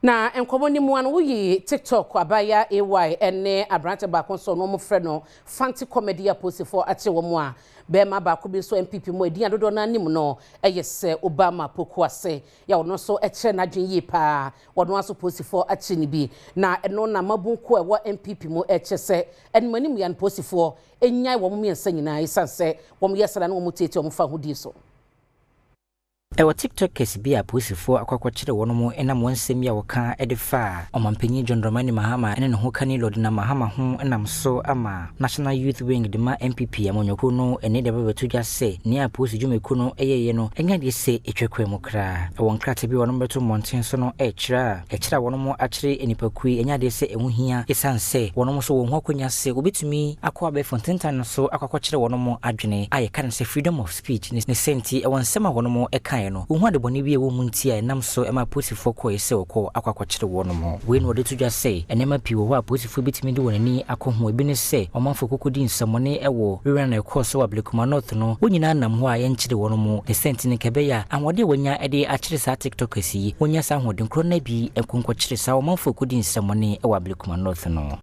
Na nkɔmmɔ no mu ano woyi TikTok abaayewa AY ne aberante baako nso no wɔfrɛ no Fanti Comedy apolisifoɔ akye wɔn a bɛrima baako bi nso NPP mu edin a dodoɔ no anim no ɛyɛ sɛ Obama Pokuase yɛ ɔno nso kyerɛ n'adwene yie paa. Wɔn nso polisifoɔ akye ne bi na ɛno na mabunko a ɛwɔ NPP mu ɛkyɛ sɛ ɛnum anim yɛn polisifoɔ enyae wɔn mmiɛnsa nyinaa esan sɛ wɔn yɛ sara na wɔn tietie wɔn fa ahodie so. Ɛwɔ TikTokers bi a apolisifoɔ akɔakɔkyerɛ wɔn mo ɛnam wɔn nsɛm yi a wɔka de fa ɔmanpanyin John Dramani Mahama ne ne ho kani Lordina Mahama ho nam so ama National Youth Wing de ma NPP amanyɔkuo no ɛne de bɛbɛto dwa sɛ nea apolisi dwumakuo no ɛyɛyɛ no ɛnyɛ adeɛ sɛ ɛtwa kwan mu koraa. Ɛwɔ nkrataa bi a wɔn bɛto mmɔnten so no ɛkyerɛ a ɛkyerɛ a wɔn mo akyerɛ nnipakuo yi ɛnyɛ adeɛ sɛ ɛho hia, ɛsiane sɛ wɔn nso wɔn ho akonnwa sɛ wɔbɛtumi akɔ abɛɛfo ntentan no so akɔakɔkyerɛ wɔn mo adwene a yɛka no sɛ freedom of speech. Ne sɛ nti ɛwɔ nsɛm a wɔn mo ɛkaeɛ no, wɔhu adebɔne bi a ɛwɔ mu nti a ɛnam so ɛma apolisifoɔ kɔɛ sɛ wɔkɔ akɔkyerɛ wɔn mo. Wei na wɔde to dwa sɛ nneɛma pii wɔ hɔ a apolisifoɔ bitumi de wɔn ani akɔ ho. Ebi ne sɛ ɔmanfoɔ kɔkɔdi nsɛmmɔne ɛwɔ wira na ɛkɔɔ so wɔ Ablekuma North no, wɔn nyinaa nam hɔ a yɛnkyerɛ wɔn mo. Ne sɛ nti no kɛbɛyɛ a ahoɔden a wɔnya de akyerɛ saa TikTokers yi, wɔnya saa ahoɔden korɔ no bi nkonkɔkyerɛ saa ɔmanfoɔ kɔdi nsɛmmɔne ɛwɔ Ablekuma North no.